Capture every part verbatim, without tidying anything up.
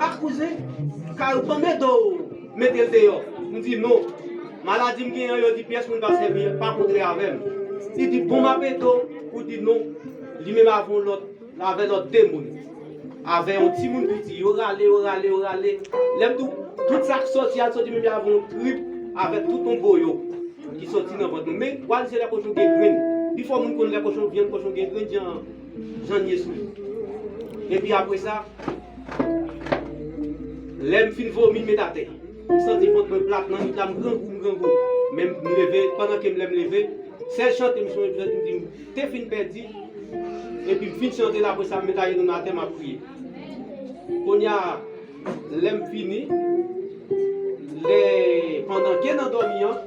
A kouzen, kay ou, ban m ede w mete l deyò. M di non. Maladi m genyen an, yo di pyès moun pa sèvi, pa kontre avè m. Li di bon, m ap ede w. Ou di non. Li menm avè yon lòt, avè lòt de moun. Avè yon timoun piti. Yo rale, yo rale, yo rale. Lè m tou, tout sa k soti, al soti menm avè yon trip, avè tout yon boyo ki soti nan vant mwen. Men, w a di se lè kochon gen grenn. Pifò moun konn lè kochon, vyann kochon gen grenn, jan, jan l ye sou li. Epi apre sa, lè m fin vomi, m met atè. M santi vant mwen plat, nan nwit la, m grangou, m grangou. Men m leve, pandan ke m lè m leve, sèl chante m sonje, m di m te fin pèdi. Epi m fin chante la, apre sa, m met ajenou m atè, m ap priye. Kounye a, lè m fini, lè, pandan ke nan dòmi an,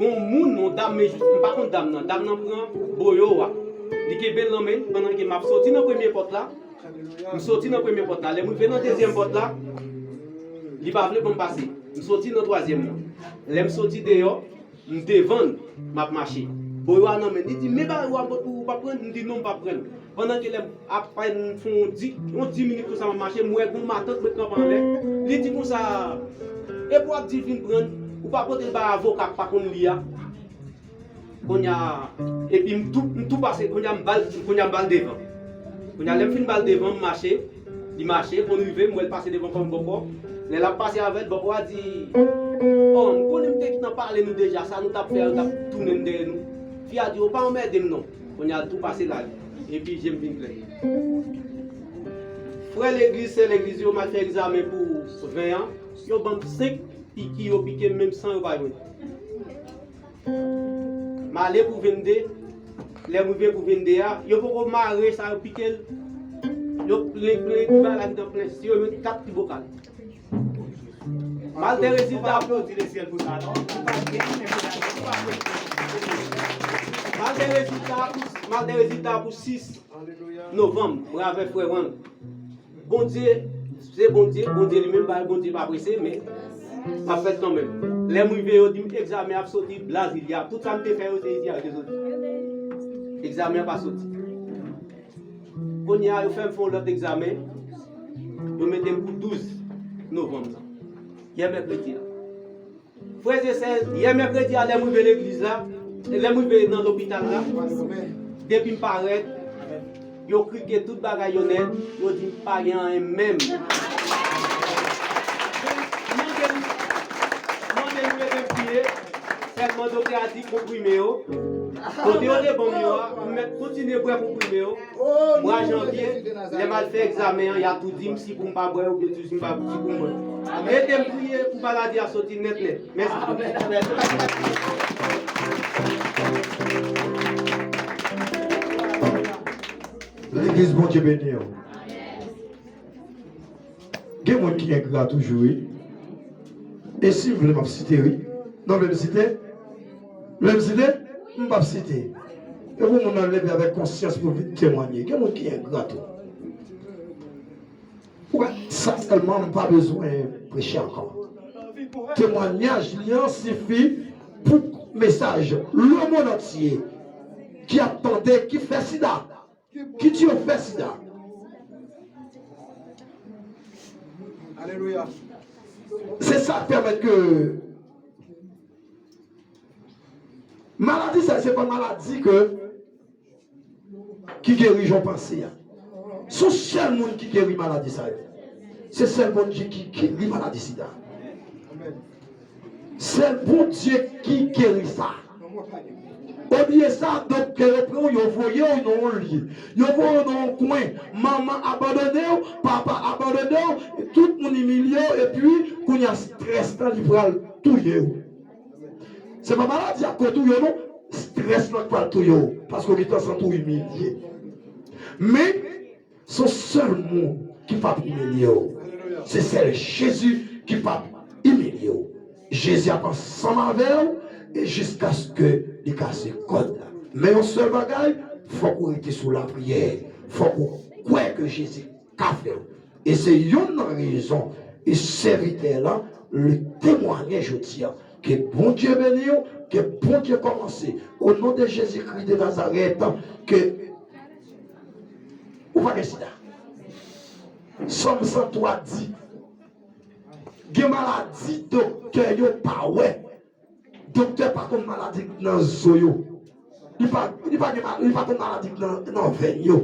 gon moun, yon dam, men jis, m pa konn dam nan, dam nan pran boyo a. Li kenbe l nan men l, pandan ke m ap soti nan premye pòt la, m soti nan premye pòt la. Lè m rive nan dezyèm pòt la, li pa vle ban m pase. M soti nan twazyèm nan. Lè m soti deyò, m devan l, m ap mache. Boyo a nan men l. Li di, "Men bagay ou a pot pou ou, ou p ap pran l?" M di, "Non, m p ap pran l." Pandan ke lè m apèn fè yon di, yon di minit konsa m ap mache, m wè gon matant mwen kanpe anlè. Li di konsa, "Epi w ap di l vin pran l, ou pa pote l bay avoka k pa konn li a?" Kounye a, epi m tou, m tou pase, kounye a m ba l, kounye a m ba l devan. Kounye a lè m fin ba l devan, m mache, li mache, konn rive, m wè l pase devan kò m bòkò. Lè l ap pase avè l, bòkò a di, "Oh, m konnen m te gentan pale nou deja, sa nou t ap fè a, yo t ap tounen n dèyè nou." Fi a di, "Yo pa anmède m non." Kounye a l tou pase l ale. Epi je m vin klè. Frè legliz, sè legliz yo, m al fè egzamen pou ven an, yo ban m senk piki, yo pike m menm san yo pa jwenn. M ale pou vennde. Lè m rive pou vennde a, yo poko mare sa yo pike l. Yo plen, plen, ti bagay la gentan plen. Si yo jwenn kat ti bokal. M al de rezilta pou, m al de rezilta pou, m al de rezilta pou sis novanm, mwen avèk frè Wang. Bondye, se Bondye, Bondye li menm, bagay Bondye pa prese, men l ap fèt kanmenm. Lè m rive, yo di m egzamen ap soti Brasilia. Tout sa m te fè yo, se isi a yo te soti. Egzamen an pa soti. Kounye a, yo fè m fè yon lòt egzamen. Yo mete m pou douz novanm nan. Yè mèkredi a. Frè e sè, yè mèkredi a, lè m rive legliz la, lè m rive nan lopital la, depi m parèt, yo krike tout bagay yo nèt, yo di m pa gen anyen menm. Mande m, mande m mete m priye, sèlman doktè a di konprime yo, kote yo te ban m yo a, m mèt kontinye bwè konprime yo. Mwa janvye, lè m al fè egzamen an, y a tou di m si pou m pa bwè oubyen tou si m pa, si pou m bwè. Ede m priye pou maladi a soti nèt nèt. Mèsi. Legliz, Bondye beni w. Gen moun ki engra toujou, wi. E si m vle, m ap site, wi. Non, vle m site? Vle m site? M p ap site. E pou moun nan leve avèk konsyans pou vin temwanye. Gen moun ki engra tou. Ou wè, sa sèlman, m pa bezwen preche ankò. Temwanyaj li an sifi pou mesaj lemonn antye ki ap tande, ki fè sida. Ki di yo fè sida. Alelouya. Se sa k pèmèt ke maladi sa, se pa maladi ke, ki geri jan w panse a. Se yon sèl moun ki geri maladi sa yo. Se sèl Bondye ki geri maladi sida. Sèl Bondye ki geri sa. Olye sa, doktè yo pran w, yo voye w nan yon lye. Yo voye w nan yon kwen. Manman abandone w, papa abandone w, tout moun imilye w, epi kounye a, estrès lan, li pral touye w. Se pa maladi a k touye w, non. Estrès lan k pral touye w, paske w gentan santi w imilye. Men, se yon sèl moun ki p ap imilye w. Se sèl Jezi ki p ap imilye w. Jezi ap ansanm avè w e jiskaske li kase kòd la. Men yon sèl bagay, fòk ou rete sou lapriyè. Fòk ou kwè ke Jezi ka fè w. E se youn nan rezon e sèvitè la, li temwaye jodi a. Ke Bondye beni w, ke Bondye kòmanse. O non de Jezikri de Nazarèt, ke ou pa gen sida. Sòm san twa di, Gen maladi doktè yo pa wè. Doktè pa konn maladi k nan zo yo. Li pa, li pa gen mal, li pa konn maladi k nan, nan venn yo.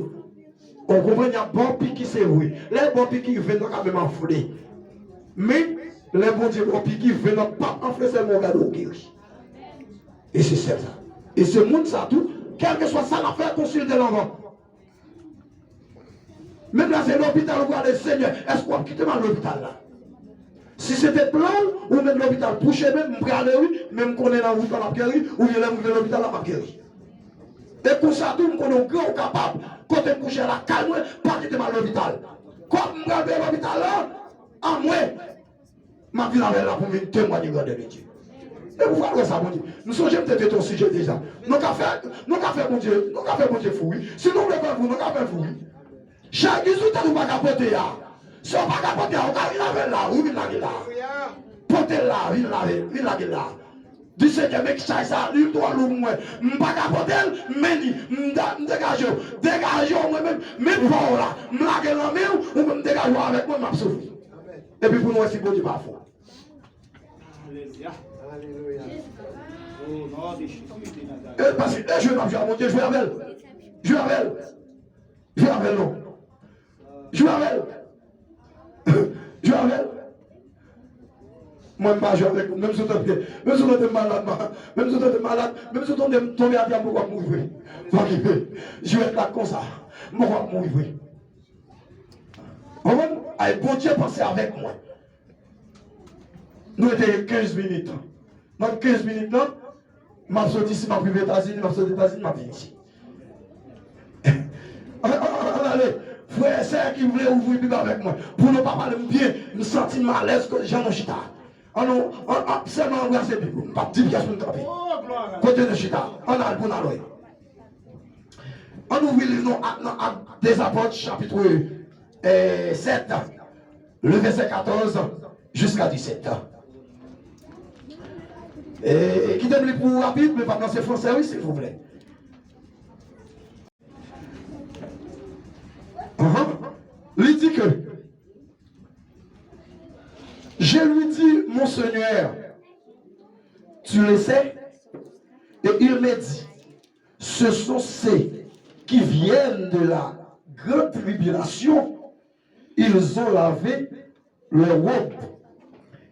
Ou konprann, y ap ba w piki, se vre. Lè yo ba w piki, venn nan ka menm anfle. Men, lè Bondye ba w piki, venn nan p ap anfle, sèlman w gade w geri. E se sèl sa. E se moun sa tou, kèlkeswa sa l ap fè, konsilte l anvan. Menm lè se lopital ou prale, Senyè, èske w ap kite m al lopital la? Si se te plan w, ou met lopital pou chemen, m prale wi, men m konnen nan wout la m ap geri, oubyen lè m rive lopital la m ap geri. E konsa tou, m konnen w gran, ou kapab, kote m kouche a lakay mwen, pa kite m al lopital. Kòb m pral peye lopital la, a mwen. M ap vin avè l la pou m vin temwanye grandè de Dye. E pou fwa lè sa, Bondye. M sonje m te trete yon sijè deja. Nou ka fè, nou ka fè Bondye, nou ka fè Bondye fou, wi. Si nou vle fè l fou, nou ka fè l fou, wi. Chak jou tèt ou pa ka pote a. Si w pa ka pote a, ou ka vin avè l la, wi, vin lage l la. Pote l la, vin lage, vin lage l la. Di Senyè, men chay sa, li twò lou pou mwen. M pa ka pote l, men li. M da-, m degaje w. Degaje w, mwen menm, men pa w la. M lage l nan men w, ou menm degaje w avèk mwen, m ap soufri. Epi pou nou wè si Bondye pa fò. Alelouya. Alelouya. O non de Jezi de Nazarèt. E paske e jwe n ap jwe a Bondye, jwe avè l. Jwe avè l. Jwe avè l non. Jwe avè l. Jwe avè l. Mwen m pa jwe avèk ou. Menm si w tande, menm si w tande m malad, ma-, menm si w tande m malad, menm si w tande m tonbe atè, m poko ap mouri vre. Pa okipe. Jwèt la konsa. M poko ap mouri vre. Konprann? Ay, Bondye panse avèk mwen. Nou rete kenz minit. Nan kenz minit lan, m ap soti, si m ap rive Etazini, m ap soti Etazini, m ap vin isit. Ann, ann, ann, ann ale. Frè e sè ki vle ouvri Bib avèk mwen. Pou nou pa pale m byen, m santi m alèz kote jan nou chita. Ann nou, ann, ann, sèlman anbrase Bib ou. M p ap di pyès moun kanpe. Kote nou chita. Ann al pou n al wè. Ann ouvri liv nou Ak nan Actes des Apôtres, chapit, eh, sèt, le vèsè katòz jiska disèt. E, e kite m li pou ou rapid, men pa nan se fransè, wi, silvouplè. Ahan. Li di ke, je lui dis, mon Seigneur, tu le sais? Et il me dit, ce sont ceux qui viennent de la grande tribulation, ils ont lavé leurs robes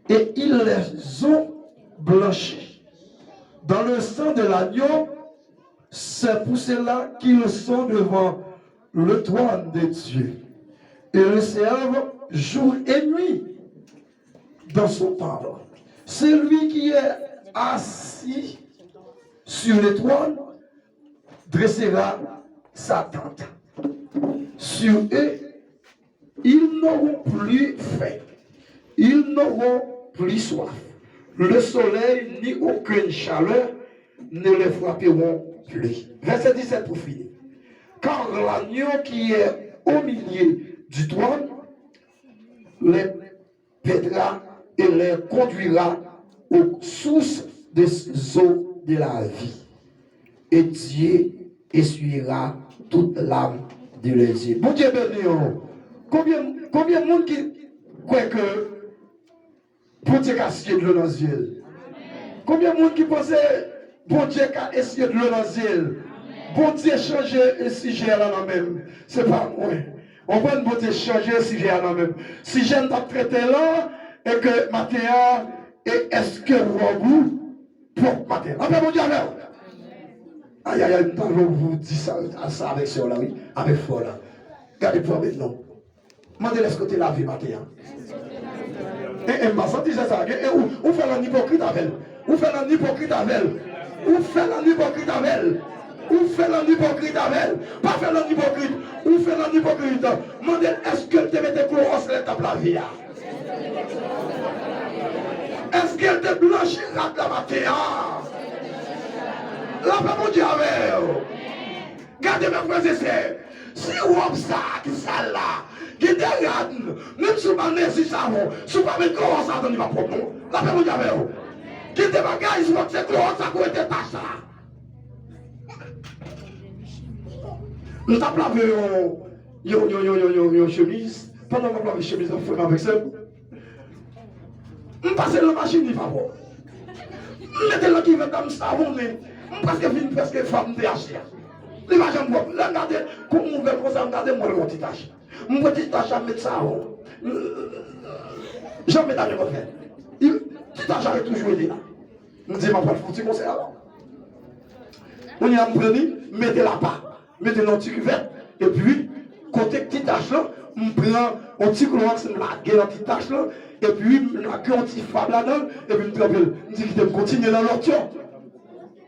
et ils les ont blanchies dans le sang de l'agneau. C'est pour cela qu'ils sont devant le trône de Dieu et le servent jour et nuit dans son temple. Celui qui est assis sur le trône dressera sa tente sur eux. Ils n'auront plus faim. Ils n'auront plus soif. Le soleil ni aucune chaleur ne les frapperont plus. Verset dix-sept pour finir. Car l'agneau qui est au milieu du trône les pèdra et les conduira aux sources des eaux de la vie. Et Dieu essuiera toute larme de leurs yeux. Bondye beni w. Konbyen, konbyen moun ki kwè ke Bondye ka siye dlo nan zye l? Konbyen moun ki panse Bondye ka esye dlo nan zye l? Bondye chanje sijè a nan men m. Se pa mwen. Ou konprann, Bondye chanje sijè a nan men m. Sijè n t ap trete la, e ke maten an, e èske wòb ou pwòp maten an? Lapè Bondye avè w. Ayayay, m ta vle w di sa, sa avèk sè w la, wi, avèk frè w la. Gade pwòp non. Mande l èske w te lave maten an. E, e, m pa santi se sa. E, e, ou, ou fè l an ipokrit avè l. Ou fè l an ipokrit avè l. Ou fè l an ipokrit avè l. Ou fè l an ipokrit avè l. Pa fè l an ipokrit. Ou fè l an ipokrit. Mande l èske l te mete klowòks lè l t ap lave a. Èske l te blanchi rad la maten an? Lapè Bondye avè w. Gade, men frè e sè, si wòb sa a ki sal la, gen de rad, menm si w pa nezi savon, si w pa met klowòks ladan, li p ap pwòp non. Lapè Bondye avè w. Gen de bagay, si w pa se klowòks sa ki rete tach la. M t ap lave yon, yon, yon chemiz, pandan m ap lave chemiz la, frè m avèk sè m, M pase l nan machin, li pa pwòp. M mete l nan kivèt la, m savonnen. M prèske fin prèske fwa m te achte a. Li pa janm pwòp. Lè m gade, kou m ouvè l konsa, m gade, m wè l gon ti tach. M pran ti tach la, m met savon. Jan m met ale mwen fè. Ti tach la toujou rete la. M di, m ap pral fè yon ti konsè alò. Kounye a, m pran li, m mete l apa. Mete nan ti kivèt, epi kote ti tach lan, m pran yon ti klowòks, m lage nan ti tach lan, epi m lage yon ti fab ladan l, epi m tranpe l. M di kite m kontinye nan lòt yo.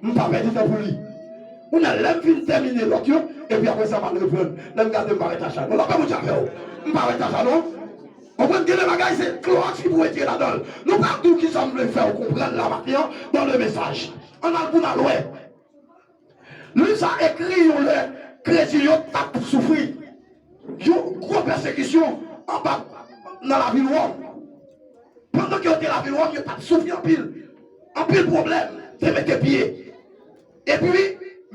M pa pèdi tan pou li. Kounye a, lè m fin tèmine lòt yo, epi apre sa, m al reprann. Lè m gade, m pa wè tach la non. Lapè Bondye avè w. M pa wè tach la non. Konprann, gen de bagay, se klowòks ki pou retire ladan l. Nou pral di w kisa m vle fè w konprann la maten an, dans le message. Ann al pou n al wè. Liv sa a ekri yon lè kretyen yo t ap soufri yon gwo pèsekisyon anba nan lavil Wòm. Pandan ke yo te lavil Wòm, yo t ap soufri anpil. Anpil pwoblèm te mete pye. Epi,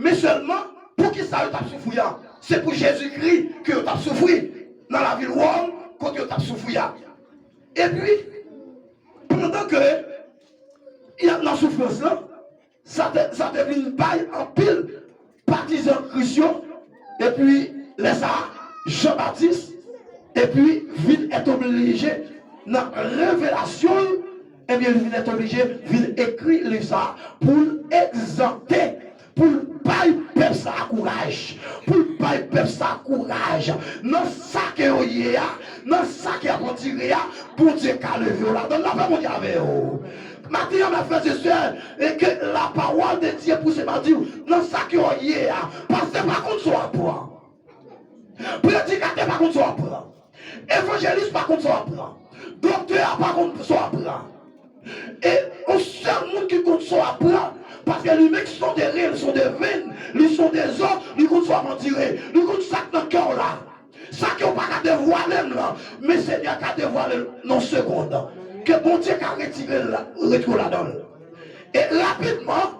men sèlman, poukisa yo t ap soufri a? Se pou Jezikri ke yo t ap soufri nan lavil Wòm, kote yo t ap soufri a. Epi, pandan ke y ap nan soufrans lan, Sa te, sa te vin bay anpil patizan Kris yo, epi lè sa a, Jan Batis, epi vin èt oblije nan revelasyon l, ebyen, li vin èt oblije vin ekri liv sa a pou l egzòte, pou l bay pèp sa a kouraj, pou l bay pèp sa a kouraj nan sa ke yo ye a, nan sa ke y ap andire a, Bondye ka leve w ladan l. Lapè Bondye avè w. Maten an, mes frères et sœurs, e ke la parole de Dieu pou se pa di w, nan sa ke w ye a, pastè pa konn sa w ap pran. Predikatè pa konn sa w ap pran. Evanjelis pa konn sa w ap pran. Doktè a pa konn sa w ap pran. E yon sèl moun ki konn sa w ap pran, paske li menm sonde ren, li sonde venn, li sonde zo, li konn sa w ap andire, li konn sa k nan kè w la. Sa ke w pa ka devwale m lan, men Senyè ka devwale l nan yon segonn. Ke Bondye ka retire l, retire w ladan l. E rapidman,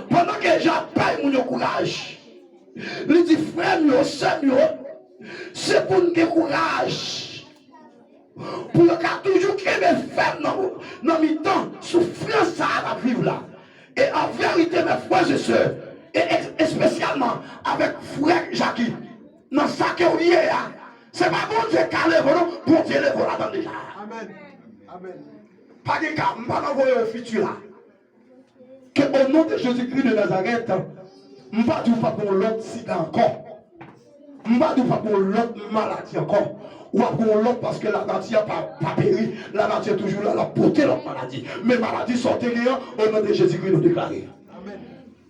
pandan ke Jan ap bay moun yo kouraj, li di, frè m yo, sè m yo, se pou n gen kouraj. Pou yo ka toujou kenbe fèm nan, nan mitan soufrans sa a n ap viv la. E an verite, mes frères et sœurs, e es-, espesyalman avèk frè Jaki, nan sa ke w ye a, se pa Bondye ka leve w non, Bondye leve w ladan l deja. Amèn. Amèn. Pa gen ka, m pa nan voye w fiti la. Ke o non de Jezikri de Nazarèt, m pa di w p ap gen yon lòt sida ankò. M pa di w p ap gen yon lòt maladi ankò. W ap gen yon lòt paske lanati a pa, pa peri. Lanati a toujou la, l ap pote lòt maladi. Men maladi sa w te gen an, o non de Jezikri nou deklare.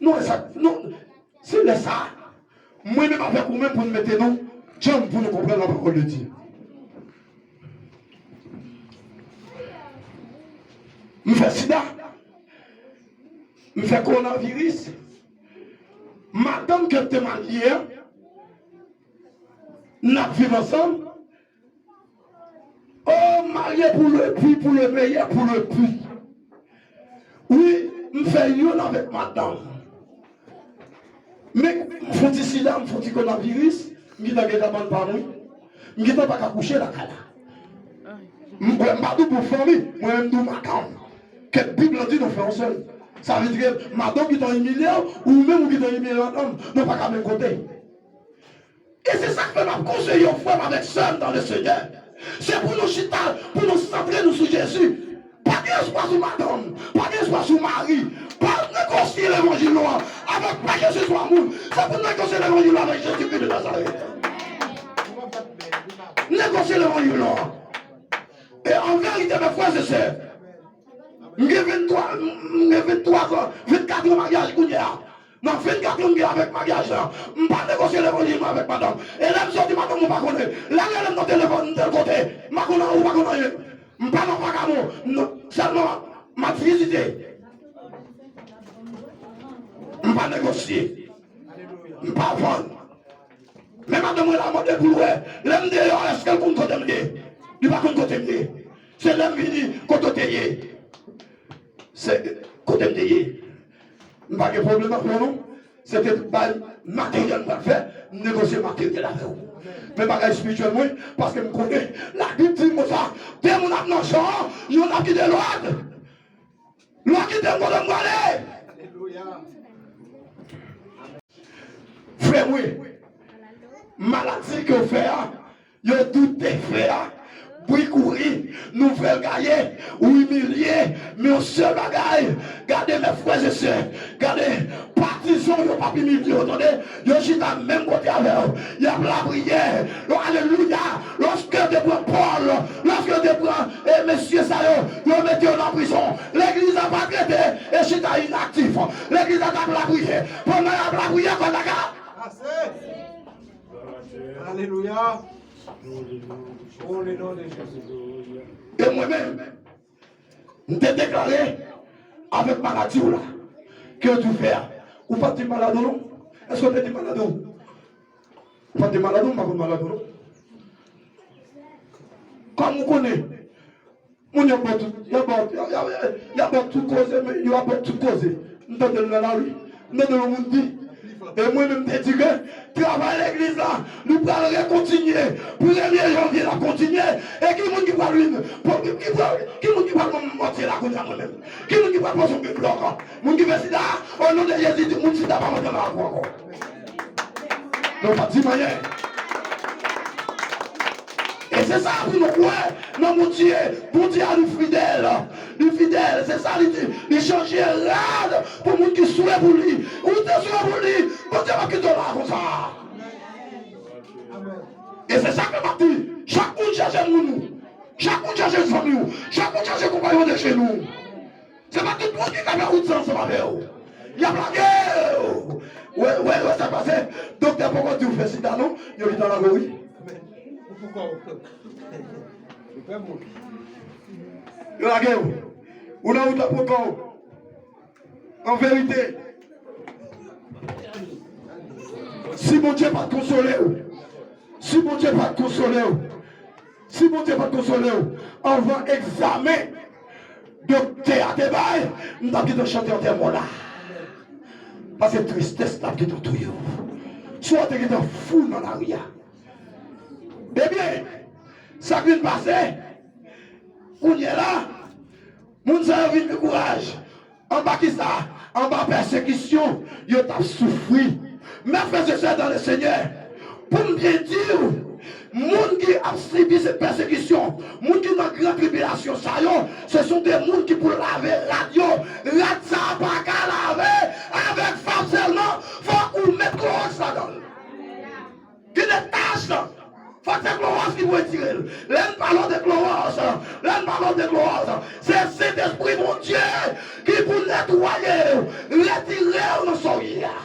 Nou wè sa, nou, se lè sa a, mwen menm avèk ou menm pou n mete nou djanm pou nou konprann la parole de Dieu. M fè sida. M fè kowonaviris. Madanm ke m te marye a, n ap viv ansanm. Oh, marié pour le pire, pour le meilleur, pour le pire. Wi, m fè youn avèk madanm. Men, m fè yon ti sida, m fè yon ti kowonaviris, m gentan gen kabann pa mwen. M gentan pa ka kouche lakay la. M, mwen, m pa di w pou fanmi, mwen menm di w madanm. Ke Bib la di nou fè yon sèl. Sa vle di ke madanm gentan imilye w, ou menm ou gentan imilye madanm, nou pa ka menm kote. E se sa k fè m ap konseye w, frè m avèk sè m dans le Seigneur. Se pou nou chita, pou nou santre nou sou Jezi. Pa gen espwa sou madanm, pa gen espwa sou mari. Pa negosye levanjil nou an avèk pa ke se swa moun. Se pou negosye levanjil nou avèk Jezikri de Nazarèt. Negosye levanjil nou an. E an verite, mes frères et sœurs, m gen venntwa, m gen venntwa zan, vennkat an maryaj kounye a. Nan vennkat an m gen avèk maryaj la, m pa negosye levanjil mwen avèk madanm. E lè m soti, madanm mwen pa konnen. Lè l rele m nan telefòn, m tèl kote, m pa konn anyen, ou pa konn anyen. M pa nan vakabon, m nan, sèlman m ap vizite. M pa negosye. M pa vann. Men madanm mwen la mande pou l wè, lè m deyò, èske l konn kote m ye? Li pa konn kote m ye. Se lè m vini, kote w te ye? Se kote m te ye. M pa gen pwoblèm avè w non. Se te bay materyèl m pral fè, m negosye materyèl avè w. Men bagay espirityèl mwen, paske m konnen, Labib di m konsa, de moun ap nan chan an, Yon ap kite lòt. Lòt kite m kote m prale. Frè mwen, maladi ke w fè a, yo doute fè a, bri kouri, nouvèl gaye, ou imilye, men yon sèl bagay, gade mè frè e sè, gade, patizan w yo p ap imilye w, tande, yo chita menm kote avè w, y ap lapriyè, alelouya, lòske yo te pran Pòl, lòske yo te pran, e, mesye sa yo, yo mete yo nan prizon, legliz la pa t rete, e chita inaktif, legliz la t ap lapriyè, pandan y ap lapriyè, kò t ap ka. Alelouya. Oh, le nom de Jésus. E mwen menm, m te deklare avèk maladi w la, ke yo di fè a. Ou pa t di malad ou non? Èske w te di malad ou? Ou pa t di malad ou, m pa konn malad ou non. Kòm ou konnen, moun yo ap ba w tout, y ap ba w, y ap, y ap, y ap ba w tout koze, men yo ap ba w tout koze. M tande l nan lari. M tande yon moun di. E mwen menm m te di ke travay legliz la, li pral rekontinye. Premye janvye l ap kontinye. E ki moun ki pral vin? Ki, ki pral, ki moun ki pral ban m mòtye la kounye a mwen menm? Ki moun ki pral poze yon blòk? Moun ki fè sida, o non de Jezi, di moun sida pa mande nan lakou ankò. Nou pa di m anyen. E se sa pou nou kwè nan Bondye. Bondye a li fidèl. Li fidèl. Se sa li di. Li chanje rad pou moun ki swe pou li. Ou te swe pou li. Bondye pa kite w la konsa. E se sa ke m ap di. Chak moun chèche moun ou. Chak moun chèche zanmi ou. Chak moun chèche konpayon de chemen ou. Se pa tout moun ki ka fè wout sa ansanm avè w. Y ap lage w. Wè, wè, wè sa k pase. Doktè poko di w fè sida non. Yo gentan lage w wi. Yo lage w. Ou nan wout la poko. An verite, si Bondye pa t konsole w, si Bondye pa t konsole w, si Bondye pa t konsole w, anvan egzamen doktè a te bay, m t ap gentan chante antèman w la. Paske tristès t ap gentan touye w. Swa w te gentan fou nan lari a. Ebyen, sa k vin pase, kounye a la, moun sa yo vin gen kouraj. Anba kisa? Anba pèsekisyon yo t ap soufri. Mes frères et sœurs dans le Seigneur, pou m byen di w, moun ki ap sibi se pèsekisyon, moun ki nan gran tribilasyon sa yo, se son de moun ki pou lave rad yo. Rad sa a pa ka lave avèk fab sèlman, fòk ou met klowòks ladan l. Ki de tach la? Fòk se klowòks ki pou retire l. Lè n pale w de klowòks, lè n pale w de klowòks, se Sentespri Bondye ki pou netwaye w, retire w nan sa w ye a.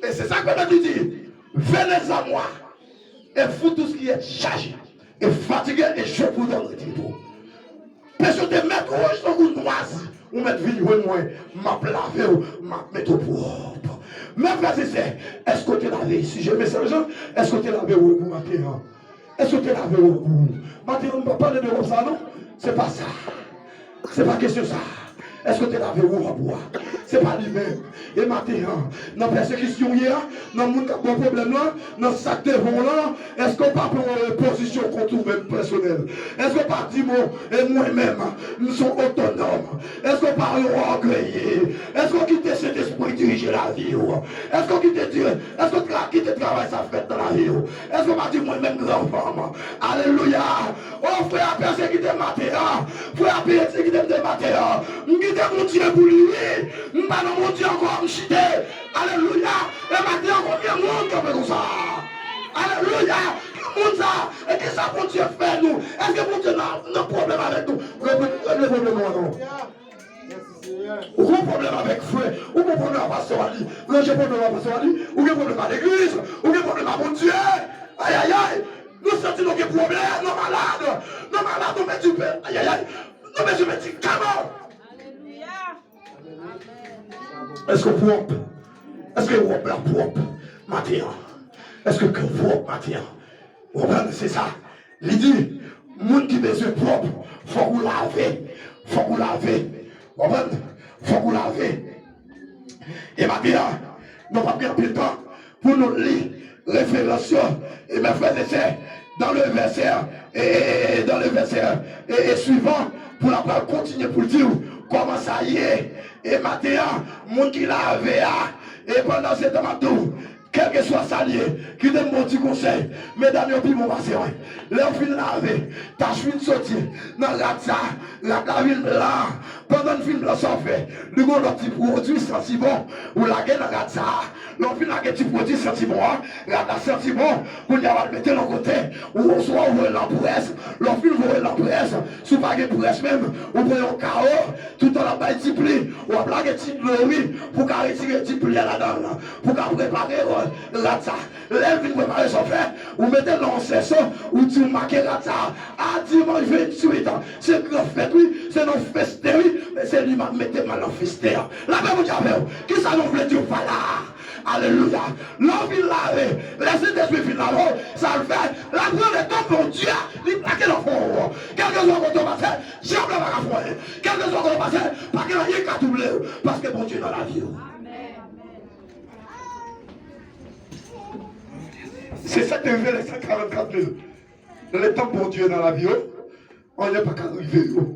E se sa ke Bib la di, venez à moi et vous tous qui êtes chargés et fatigués, et je vous donnerai du repos. Peche w te mèt wouj tankou nwa, ou mèt vin jwenn mwen, m ap lave w, m ap mete w pwòp. Mes frères et sœurs, èske w te lave, sijè mesaj lan, èske w te lave wòb ou maten an? Èske w te lave wòb ou? Maten an, m p ap pale de wòb sa non, se pa sa. Se pa kesyon sa. Èske w te lave wòb ou a? Se pa li menm. E maten an, nan pèsekisyon w ye a, nan moun k ap ba w pwoblèm lan, nan sa k devan w lan, èske w pa pran yon pozisyon kont ou menm pèsonèl? Èske w pa di, bon, e mwen menm, m se yon otonòm? Èske w pa yon ògeye? Èske w kite Sentespri dirije lavi w? Èske w kite di, èske w tra-, kite travay sa fèt nan lavi w? Èske w pa di, mwen menm gran fanm? Alelouya! O frè a pèsekite m maten an. Frè a pèsekite m de maten an. M kite Bondye pou li, wi. M pa nan Bondye ankò, m chite. Alelouya! E maten an, konbyen moun k ap fè konsa? Alelouya! Ki moun sa? E kisa Bondye fè nou? Èske Bondye nan, nan pwoblèm avèk nou? Regle, regle pwoblèm ou an non. Ou gen pwoblèm avèk frè, ou gen pwoblèm ak pastè Wally, ranje pwoblèm ak pastè Wally, ou gen pwoblèm ak legliz, ou gen pwoblèm ak Bondye. Ayayay, nou santi nou gen pwoblèm, nou malad, nou malad, nou bezwen, ayayay, nou bezwen medikaman. Èske w pwòp? Èske wòb la pwòp maten an? Èske kè w pwòp maten an? Ou konprann? Se sa. Li di, moun ki bezwen pwòp, fòk ou lave. Fòk ou lave. Ou konprann? Fòk ou lave. E maten an, nou p ap gen anpil tan pou nou li referans yo. E mes frères et sœurs, dans le verset, et, et, et dans le verset et, et suivant, pou l ap pral kontinye pou l di w kòman sa ye. E maten an, moun ki lave a, e pandan se tan m ap di w, kèlkeswa sa l ye, kite m ba w ti konsèy. Medam yo pi bon pase mwen. Lè w fin lave, tach fin soti nan rad sa, rad la vin blan. Pandan l fin blan, sa w fè? Li gon lòt ti pwodui santi bon ou lage nan rad sa. Lè w fin lage ti pwodui santi bon an, rad la santi bon. Kounye a w al mete l yon kote, ou oswa ou voye l nan près. Lè w fin voye l nan près, si w pa gen près menm, ou pran yon kawo, toutan l ap bay ti pli, w ap lage ti dlo, wi, pou w ka retire ti pli a ladan l, pou w ka prepare rad sa. Lè l fin prepare sa w fè, ou mete l nan yon sèso, ou di w make rad sa a dimanch venntuit. Se gran fèt, wi, se nan festen, wi, men se li m ap mete m al nan festen an. Lapè Bondye avè w. Kisa nou vle di w pa la a? Alelouya. Lè w fin lave, lè Sentespri fin lave w, sa l fè? L ap pran letan Bondye a, li plake nan fwon w. Kèlkeswa kote w pase, dyab la pa ka fè w anyen. Kèlkeswa kote w pase, pa gen anyen k ka twouble w, paske Bondye nan lavi w. Se sa k te rive lè san karannkat mil. Letan Bondye nan lavi yo, anyen pa ka rive yo.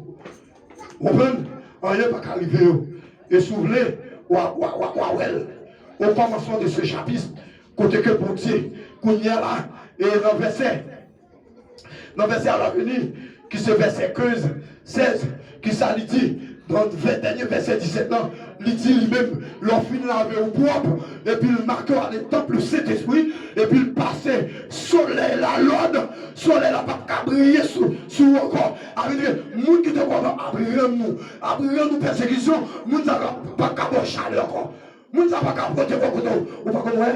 Ou konprann? Anyen pa ka rive yo. E si w vle, w a, w a, w a, w a wè l. Au commencement de ce chapitre, kote ke Bondye, kounye a la, e nan vèsè, nan vèsè a l ap vini, ki se vèsè kenz, sèz, kisa li di? Nan vè-, dènye vèsè disèt lan, li di li menm, lè w fin lave w pwòp, epi l make w ale tanp Sentespri, epi l pase solèy la lòd, solèy la p ap ka briye sou, sou ou ankò. Sa vle di, moun ki te konn ap rann nou, ap rann nou pèsekisyon, moun sa yo p ap ka ba w chalè ankò. Moun sa pa ka pote w kote w, ou pa konn wè.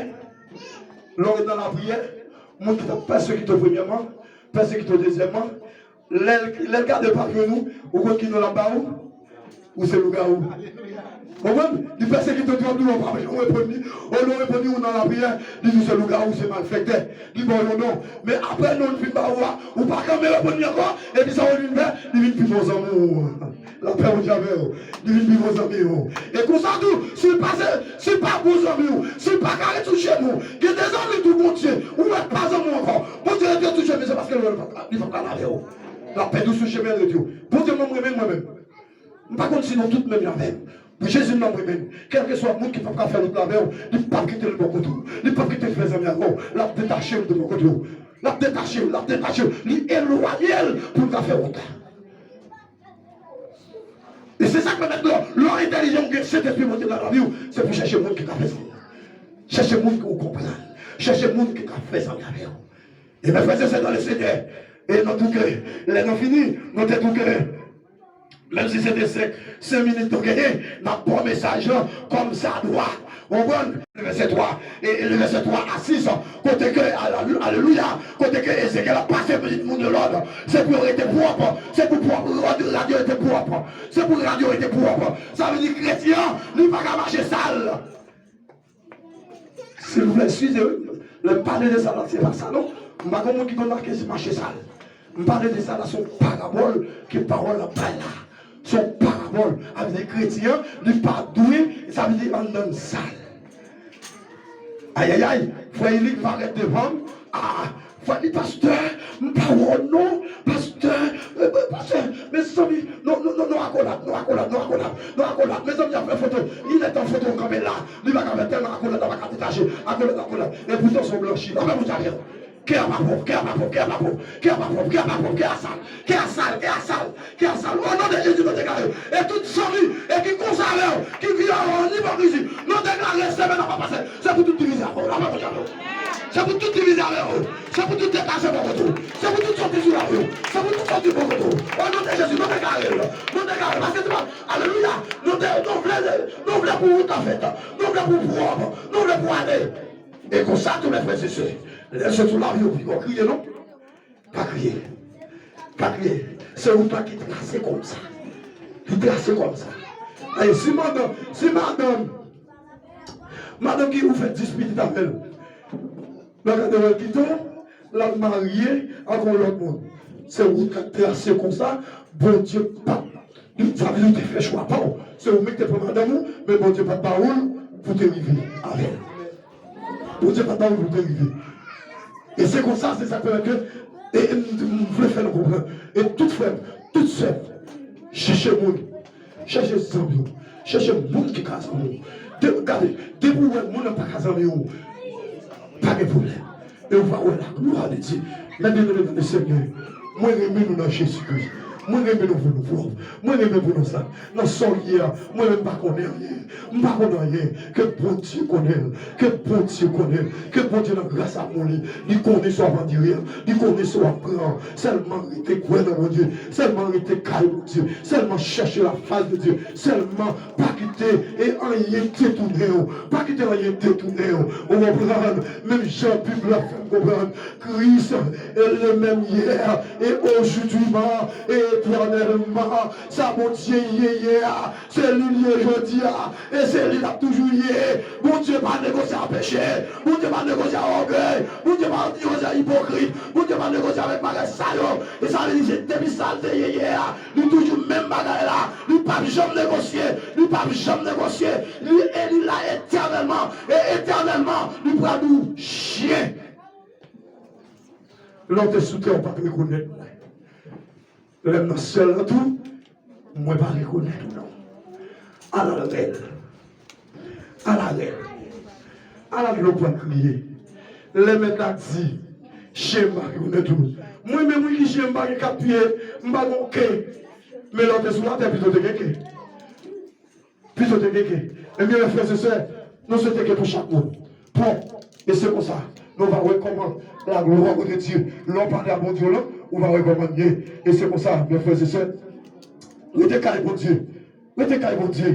Lè w ret nan lapriyè, moun ki t ap pèsekite w premyèman, pèsekite w dezyèmman, lè l, lè l gade l pa jwenn ou, ou konn ki non l ap ba ou? Ou se lougawou. Konprann? Li pèsekite w twòp, ou pa janm reponn li. Olye w reponn li, ou nan lapriyè, li di w se lougawou, se malfektè. Li ba w yon non. Men apre non l fin ba ou a, ou pa janm reponn li ankò, epi sa w vin fè, li vin pi bon zanmi w. Lapè Bondye avè w. Li vin pi bon zanmi w. E konsa tou, si l pa se, si l pa bon zanmi w, si l pa ka ret sou chemen w, gen de zanmi tou Bondye, ou wè pa zanmi w ankò. Bondye rete sou chemen, se paske l wè li p ap ka, li p ap ka lave w. L ap pèdi w sou chemen l rete w. Bondye mwen, m renmen l mwen menm. M pa konn si nou tout menm jan avè m. Jezi m nan mwen menm. Kèlkeswa moun ki p ap ka fè lòt lave w, li p ap kite l bò kote w. Li p ap kite l fè zanmi avè w. L ap detache w de bò kote w. L ap detache w, l ap detache w. Li elwanye l pou l ka fè wont. E se sa k pèmèt lè, lè w entèlijan, ou gen Sentespri Bondye nan lavi w, se pou chèche moun ki ka fè zanmi. Chèche moun ki w konprann. Chèche moun ki ka fè zanmi avè w. E men frè e sè nan le Senyè, e nou tou ke, lè nou fini, nou te tou ke, menm si se te senk, senk minit nou genyen, n ap ba w mesaj lan kòm sa dwa. Ou konprann? Vèsè twa, e, e vèsè twa a sis, kote ke, ale-, alelouya, kote ke Ezekyèl ap pase pitit moun yo lòd, se pou yo rete pwòp, se pou pwòp, rad, rad yo rete pwòp, se pou rad yo rete pwòp. Sa vle di kretyen an, li pa ka mache sal. Silvouplè, eskize wi. Lè m pale de sa la, se pa sa non. M pa gon moun ki konn mache, mache sal. M pale de sa la, se yon parabòl ke pawòl la bay la. Se yon parabòl. Sa vle di kretyen an, li pa dwe, sa vle di anndan l sal. Ayayay, frè Eli parèt devan m. Ah, frè Eli, pastè, m pa wè w non, pastè, eh, eh, pastè, mezanmi, non, non, non, non, akolad, non, akolad, non, akolad, non, akolad, mezanmi, ap fè foto, li lè tan foto kanpe la, li pa ka fè tèlman akolad la pa ka detache, akolad, akolad, e poutan se yon blanchi, lapè Bondye avè w. Kè a pa pwòp, kè a pa pwòp, kè a pa pwòp, kè a pa pwòp, kè a pa pwòp, kè a sal, kè a sal, kè a sal, kè a sal. O non de Jezi, nou deklare. E tout zanmi, e ki konsa avè w, ki viv avè w an ipokrizi, nou deklare semèn nan pa pase. Se pou tout divize avè w. Lapè Bondye avè w. Se pou tout divize avè w. Se pou tout detache bò kote w. Se pou tout soti sou lavi w. Se pou tout soti bò kote w. O non de Jezi, nou deklare l. Nou deklare l. Paske se pa, alelouya, nou de-, nou vle, nou vle pou wout la fèt. Nou vle pou pwòp. Nou vle pou ale. E konsa tou, mes frères et sœurs, lè se sou lavi w, ou pa kriye non. Pa kriye. Pa kriye. Se wout la ki trase konsa. Li trase konsa. E si madanm, si madanm, madanm ki ou fè dis pitit avè l, lè w gade wè l kite w, l al marye ak yon lòt moun. Se wout la trase konsa, Bondye p ap Sa vle di ou te fè chwa pa w. Se ou menm ki te pran madanm ou, men Bondye pa t ba ou l pou te rive avè l. Bondye pa t ba ou l pou te rive. E se konsa, se sa k pèmèt ke E, e m, m vle fè nou konprann. E tout frè m, tout sè m, chèche moun. Chèche zanmi w. Chèche moun ki ka zanmi w. De, gade, depi w wè moun nan pa ka zanmi w, pa gen pwoblèm. E w va wè laglwa de Dye. Men byeneme nan Senyè, mwen renmen nou nan Jezi Kris. Mwen renmen nou pou nou pwòp. Mwen renmen pou nou sa. Nan sa w ye a, mwen menm m pa konnen anyen. M pa konnen anyen. Ke Bondye konnen l. Ke Bondye konnen l. Ke Bondye nan gras amou li, li konnen sa w ap andire a. Li konnen sa w ap pran an. Sèlman rete kwè nan Bondye. Sèlman rete kay Bondye. Sèlman chèche la face de Dieu. Sèlman pa kite e anyen detounen w. Pa kite anyen detounen w. Ou konprann? Menm jan Bib la fè n konprann, Christ est le même hier et aujourd'hui et éternellement. Sa Bondye ye yè a, se li l ye jodi a, e se li l ap toujou ye. Bondye pa negosye ak peche. Bondye pa negosye ak ògèy. Bondye pa negosye ak ipokrit. Bondye pa negosye avèk bagay sa yo. E sa vle di se depi sa l te ye yè a, li toujou menm bagay la. Li p ap janm negosye. Li p ap janm negosye. Li e li la etènèlman. E etènèlman, li pral di w, chen. Lè w te sou tè, w pa t rekonèt mwen. Lè m nan syèl la tou, mwen pa rekonèt ou non. Ala rèl. Ala rèl. Ala dlo pral kriye. Lè mèt la di, chen m pa rekonèt ou. Mwen menm wi ki chen m pa gen kat pye, m pa gen ke. Men lè w te sou latè, pito te gen ke. Pito te gen ke. Ebyen, frè e sè, nou swete ke pou chak moun. Bon, e se konsa, nou va wè kòman laglwa de Dye, lè w pale a Bondye w lan, ou va wè kòman l ye. E se konsa, byen frè e sè, rete kay Bondye, rete kay Bondye,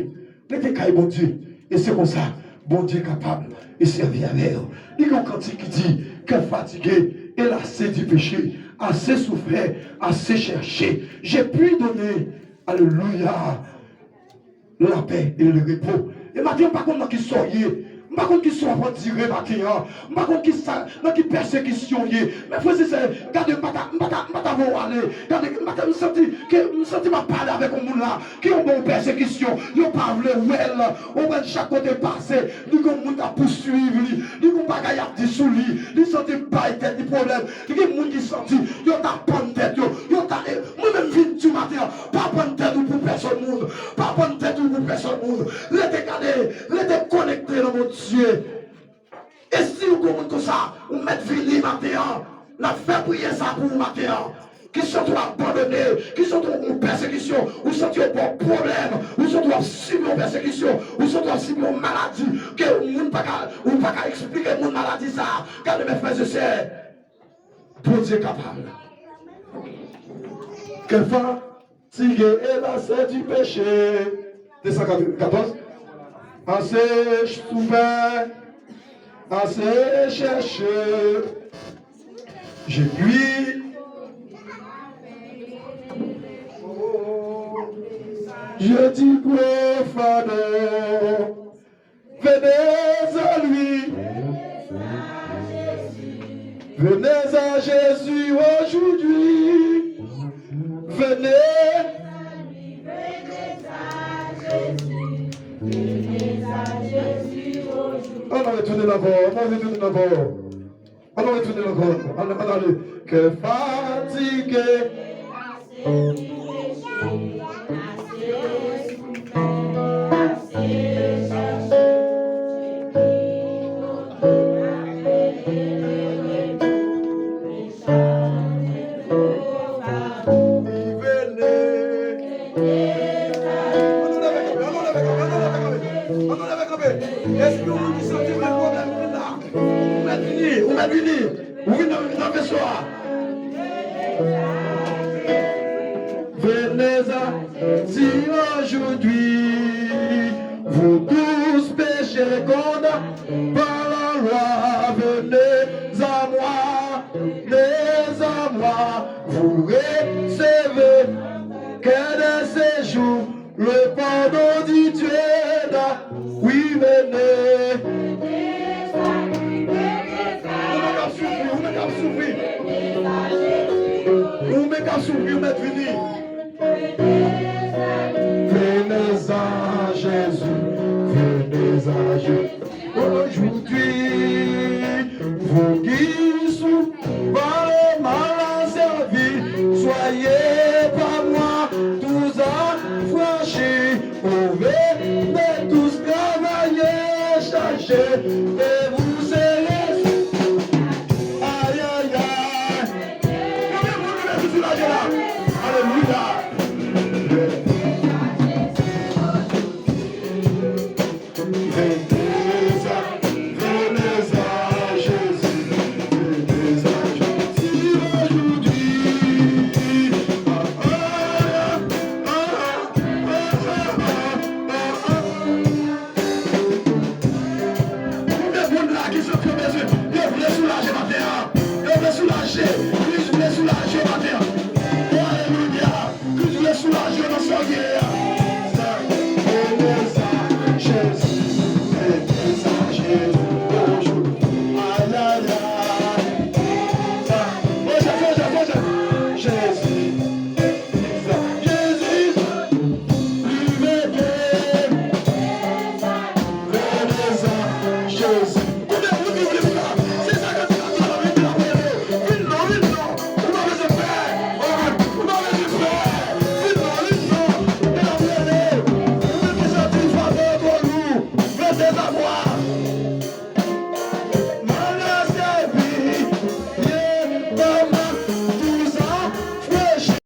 rete kay Bondye. E se konsa, Bondye kapab e sèvi avè w. Li gen yon kantik ki di, cœur fatigué et lassé du péché, assez souffert, assez cherché, j'ai pu donner, alelouya, la paix et le repos. E maten, m pa konn nan ki sa w ye. M pa konn ki sa w ap andire maten an. M pa konn ki sa, nan ki pèsekisyon w ye. Men frè e sè, gade, m pa ta, m pa ta, m pa ta voye w ale. Gade, m pa ta, m santi ke, m santi m ap pale avèk yon moun la, ki yon bon pèsekisyon. Yo pa vle wè l. Ou wè l chak kote l pase. Li gen moun k ap pouswiv li. Li gen bagay y ap di sou li. Li santi l bay tèt li pwoblèm. Li gen moun ki santi yo ta pann tèt yo. Yo ta, e, mwen menm vin di w maten an, pa pann tèt ou pou pèsonn moun. Pa pann tèt ou pou pèsonn moun. Rete gade, rete konekte nan Bondye. E si w gon moun konsa, ou mèt vini maten an. N ap fè priyè sa pou ou maten an. Ki santi w abandone, ki santi w gon pèsekisyon, ou santi yo ba w pwoblèm, ou santi w ap sibi yon pèsekisyon, ou santi w ap sibi yon maladi, ke moun pa ka, ou pa ka eksplike moun maladi sa a. Gade, men frè e sè, Bondye kapab. Cœur fatigué et lassé du péché. Deux cent quatorze. Assez souffert, assez cherché. J'ai pu. Je dis gros fardeau. Venez à lui. Venez à Jésus aujourd'hui. Venez. Ann retounen ankò, ann retounen ankò. Ann retounen ankò. Ann, ann ale. Cœur fatigué. Ann nou leve kanpe, ann nou leve kanpe, ann nou leve kanpe, ann nou leve kanpe. Èske yon moun ki santi l gen pwoblèm vin la? Ou mèt vini, ou mèt vini. Ou vin nan, nan veso a. Venez à Dieu aujourd'hui, vous tous péchés condamnés par la loi, venez à moi, venez à moi, vous recevez que de séjour. Le pardon de Dieu, da, oui, venez. Ou menm k ap soufri, ou menm k ap soufri. Ou menm k ap soufri, ou mèt vini. Venez à Jésus, venez à Jésus. Aujourd'hui, vous qui souffrez, par le mal